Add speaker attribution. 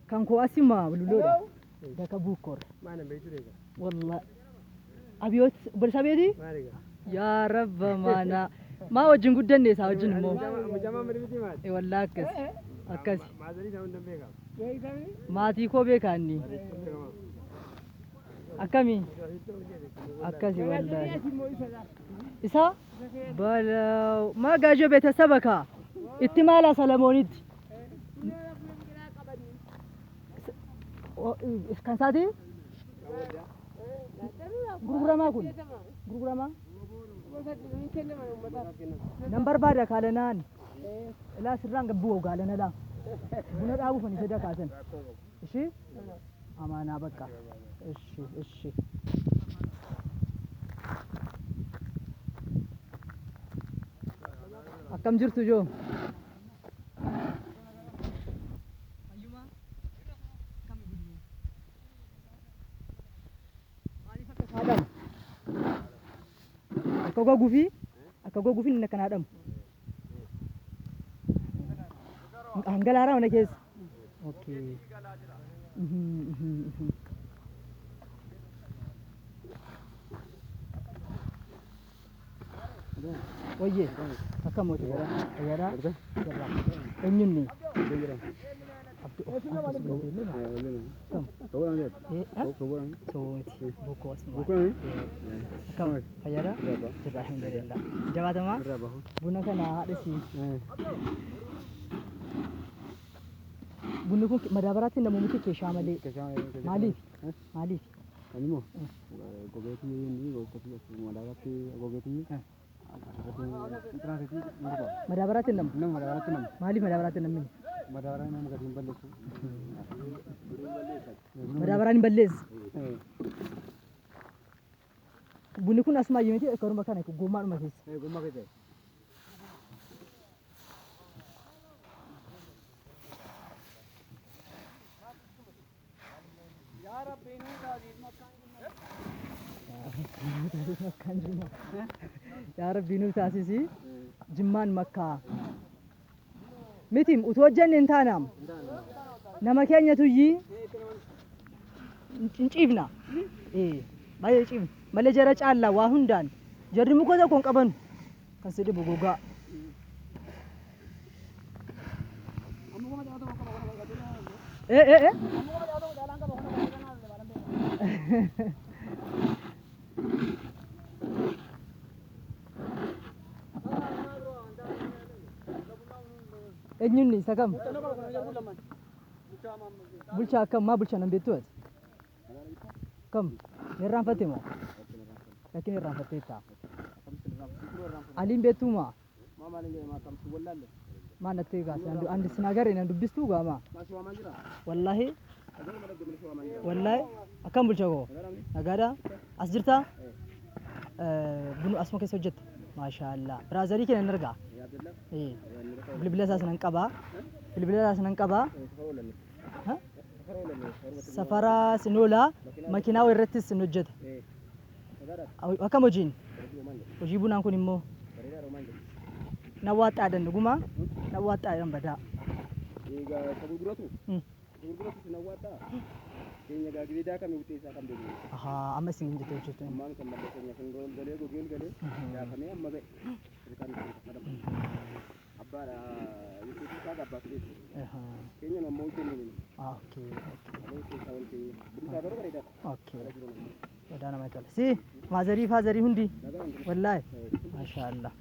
Speaker 1: Kan koo asima bululloodha. Daka buukkoorra.
Speaker 2: Maana beektu deega.
Speaker 1: Wallah. Abiyoot obboleessa Abiyooti?
Speaker 2: Maal egaa?
Speaker 1: Yaa rabba maana. Maa wajjin guddanne isaa wajjin immoo.
Speaker 2: Mucamaa miti maal?
Speaker 1: Eh, Wallah akkas. Akkas.
Speaker 2: Maazarii isaa hunda beekama.
Speaker 1: Maatii koo beekaa inni. Akkami? Akkasi wallahi. Isa? Balaa. Maa gaajoo beetasaba kaa. Itti maalaa Salamoonitti. Kan isaati? Gurguramaa kun? Gurguramaa? Nan barbaada kaalanaan. Ilaa sirraan gabbu gaalana laa. Buna dhaabuuf ani sada kaasan. Ishi? Amaanaa bakka. Ishi, ishi. Akkam jirtu joo? Haadhamu. Akka goguufi akka goguufi inni akkan haadhamu. Hangalaaraa mana keessa. Okay. Mhm, mhm, mhm. Wayyee akkam mootii godha? Fayyaadhaa? Jirra. Eenyunni? Abdi of Akkam? Eh, ah? Sooti. Bokkoo asuma. Akkam? Fayyaadhaa? Jirra alhamdulillah. Jabaatamaa? Buna kana haadha sii. Bunni kun madaabaraatti namoonni keeshaa malee. Maaliif? Maaliif?
Speaker 2: Animo gogeetii inni gogeetii madaabatti gogeetii asirratti
Speaker 1: Madaabaraatti namu.
Speaker 2: nama madaabatti nama
Speaker 1: Maaliif madaabaraatti namni?
Speaker 2: madaabaraan nama gadi hin balleessu.
Speaker 1: Madaabaraan hin balleessu. Bunni kun asuma miti karuma kana gommaadhuma keessa.
Speaker 2: Gommaa keessa.
Speaker 1: Makkaan jimmaa. Yaa Rabbii nu taasisi. Jimmaan makkaa. Miti utuu hojjenne hin taanaam. Nama keenya tuyyii hin ciifna. Ee baay'ee ciifna. Malee jara caallaa waa hundaan jarri muka tokko hin qabanu. Kan si dhibu gogaa. Ee ee ee. Eenyunni isa kam? Bulchaa akkam maa bulchaa nan beektu ati? Kam? Ni irraanfatte moo? Lakkin irraanfatteetta. Aliin beektuu maa? Maa natti gaase andi sin agarre nan dubbistuu gaama? Wallaahi wallaahi akkam bulcha koo? Nagaadhaa? As jirtaa? Bunu asuma keessa hojjetta? Maashaallah. Biraazarii kee nan argaa? Ee. Bilbila isaas nan qabaa. Bilbila isaas nan qabaa. Ha? Safara sin oolaa makiinaa irrattis sin hojjeta. Akkam hojiin? Hojii bunaan kun immoo na waaxxaadhan dhugumaa na waaxxaadhan badaa.
Speaker 2: Egaa isa gurguratu isa gurguratu si nawwaadhaa keenya gaagiree daakame buttee isaa kan beeknu.
Speaker 1: Ahaa amma isin hin jette hojjetu.
Speaker 2: Ammaan kan mallee keenya kun ol galee gogee ol galee daakamee amma ba'e ilkaan ittiin kaffalamu. Abbaadha yesuutu isaa abbaa fideeti. Keenya nu amma hojjennu nu
Speaker 1: Okay okay
Speaker 2: malee keessaa wal keenya. Bunni isaa garuu bareedaadha.
Speaker 1: okay.
Speaker 2: Haala jiruun ammoo.
Speaker 1: Badaa namatti tola. Si maazarii faazarii hundi
Speaker 2: Nagaan
Speaker 1: wallaahi maashaallah.